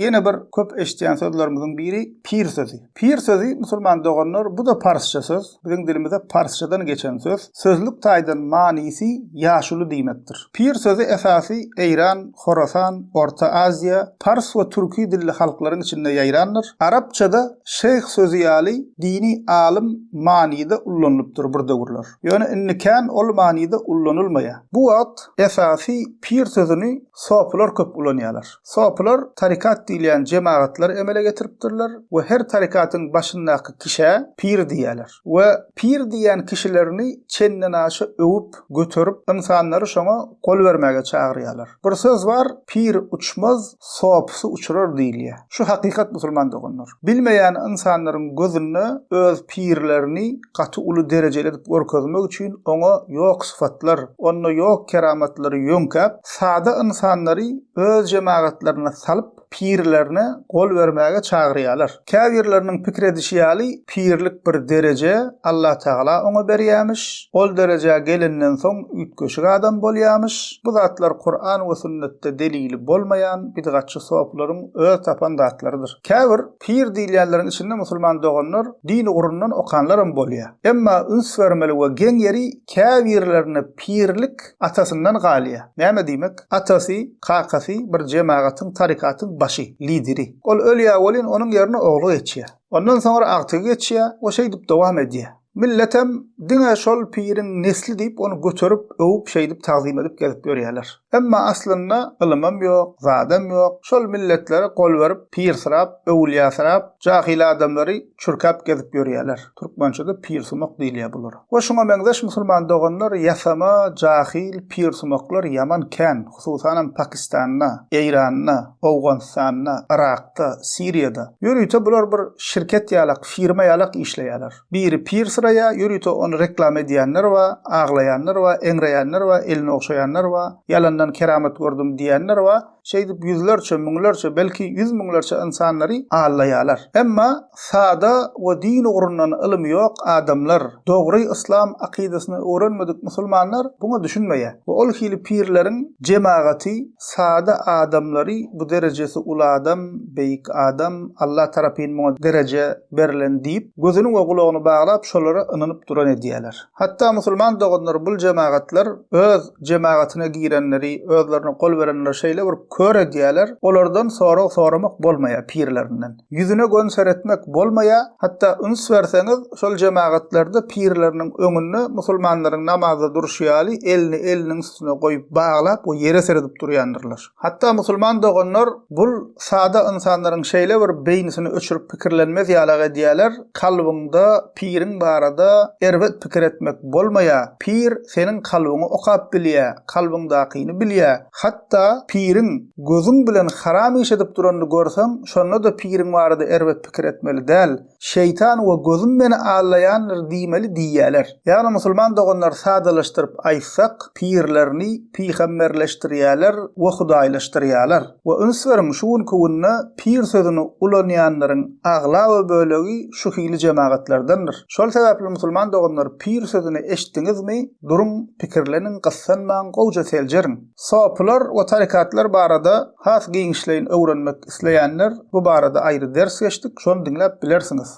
Ýene bir köp eşidýän sözlerimiziň biri pir sözi. Pir sözi, musulman doganlar, bu-da parsça söz, biziň dilimize parsçadan geçen söz. Sözlük taýdan manysy ýaşuly diýmekdir. Pir sözi esasy Eýran, Horasan, Orta Aziýa, pars we türki dilli halklaryň içinde ýaýrandyr. Arapçada şeýh sözi ýaly dini alym manyda ullanylypdyr bir döwürler. Ýöne indi kän ol manyda ullanylmaýar. Bu wagt esasy pir sözüni sopylar köp ulanýarlar. Sopylar tarykat diýilýän jemagatlary emele getiripdirler we her tarykatyň başyndaky kişä pir diýýärler. We pir diýýän kişilerini çendenaşa öwüp, göterip, ynsanlary şoňa gol bermäge çagyrýarlar. Bir söz bar, Pir uçmaz, sopusy uçurar diýilýär. Şu hakykat musulman doganlar. Bilmeýän ynsanlaryň gözünde öz pirlerini gaty uly derejeli edip görkezmek üçin oňa ýok sypatlar, onda ýok keramatlary ýöňkäp, sada ynsanlary öz jemagatlaryna salyp, pirlerine gol bermäge çagyrýarlar. Käbirleriniň pikir edişi ýaly, pirlik bir dereje, Allatagala oňa berýämiş, ol derejä gelenden soň üýtgeşik adam bolýamyş. Bu zatlar Kuran we sünnetde delili bolmaýan bidgatçy sopularyň öz tapan zatlarydyr. Käbir pir diýilýänleriň içinde musulman doganlar din ugrundan okanlaram bolýar. Emma üns bermeli we geň ýeri käbirlerine pirlik atasyndan galýar. Näme diýmek? Atasy, kakasy bir jemagatyň, tarykatyň başy, lideri. Ol ölýär welin onuň ýerine ogly geçýär. Ondan soňra agtygy geçýär we şeýdip dowam edýär. Milletem diňe şol piriň nesli diýip ony göterip, öwüp şeýdip tagzym edip gezip ýörýärler. Emma aslynda ylymam ýok, zadam ýok, şol milletlere gol berip, pirsyrap, öwülýasyrap, jahyl adamlary çürkäp gezip ýörýärler. Türkmençede pirsumak diýilýär bulara. We şuňa meňzeş musulman doganlar ýasama, jahyl, pirsumaklar ýaman kän, hususanam Pakistanda, Eýranda, Owganystanda, Yrakda, Siriýada. Ýörite bular bir şirket ýalak, firma ýalak işleýärler. Biri pir syraýar, ýörite ony reklama edýänler bar, aglaýanlar bar, eňreýänler bar, elini ogşaýanlar bar, ýalandan keramat gördüm diýýänler bar. Şeýdip ýüzlerçe, müňlerçe, belki ýüz müňlerçe ynsanlary aldaýarlar. Emma sada we din ugrundan ylymy ýok adamlar, dogry yslam akydasyny öwrenmedik musulmanlar buňa düşünmeýär we ol hili pirleriň jemagaty Sada adamlary bu derejesi uly adam, beýik adam, Allah tarapyn muňa dereje berlen diýip, gözüni we gulagyny baglap şolara ynanyp duran edýäler. Hatda musulman doganlar bul jemagatlar öz jemagatyna girenleri, özlerine gol berenleri şeýle bir kör edýäler, olardan sorag soramak bolmaýar pirlerinden. Ýüzüne gön seretmek bolmaýar, hatda üns berseňiz, şol jemagatlarda pirleriniň öňünde musulmanlaryň namazda durşy ýaly elini eliniň üstüne goýup baglap we ýere seredip durýandyrlar. Hatda musulman doganlar bul sada ynsanlaryň şeýle bir beýnisini öçürip pikirlenmez ýalak edýäler, kalbyňda piriň barada erbet pikir etmek bolmaýar, pir seniň kalbyňy okap bilýär, kalbyňdakyny bilýär, hatda piriň Gözüň bilen haram iş edip duranyny görseň, şonda-da piriň barada erbet pikir etmeli däl. Şeýtan we gözüm meni aldaýandyr diýmeli diýýäler. Ýagny musulman doganlar sadalaşdyryp aýtsak, pirlerini pygamberleşdirýäler we hudaýlaşdyrýalar. We üns beriň şu günki günde pir sözüni ulanýanlaryň aglaba bölegi şu hili jemagatlardandyr. Şol sebäpli musulman doganlar pir sözüni eşitdiňizmi, duruň, pikirleniň, gyssanmaň, gowja seljeriň. Sopylar we tarikatlar barada has giňişleýin öwrenmek isleýänler bu barada aýry ders geçdik, şony diňläp bilersiňiz.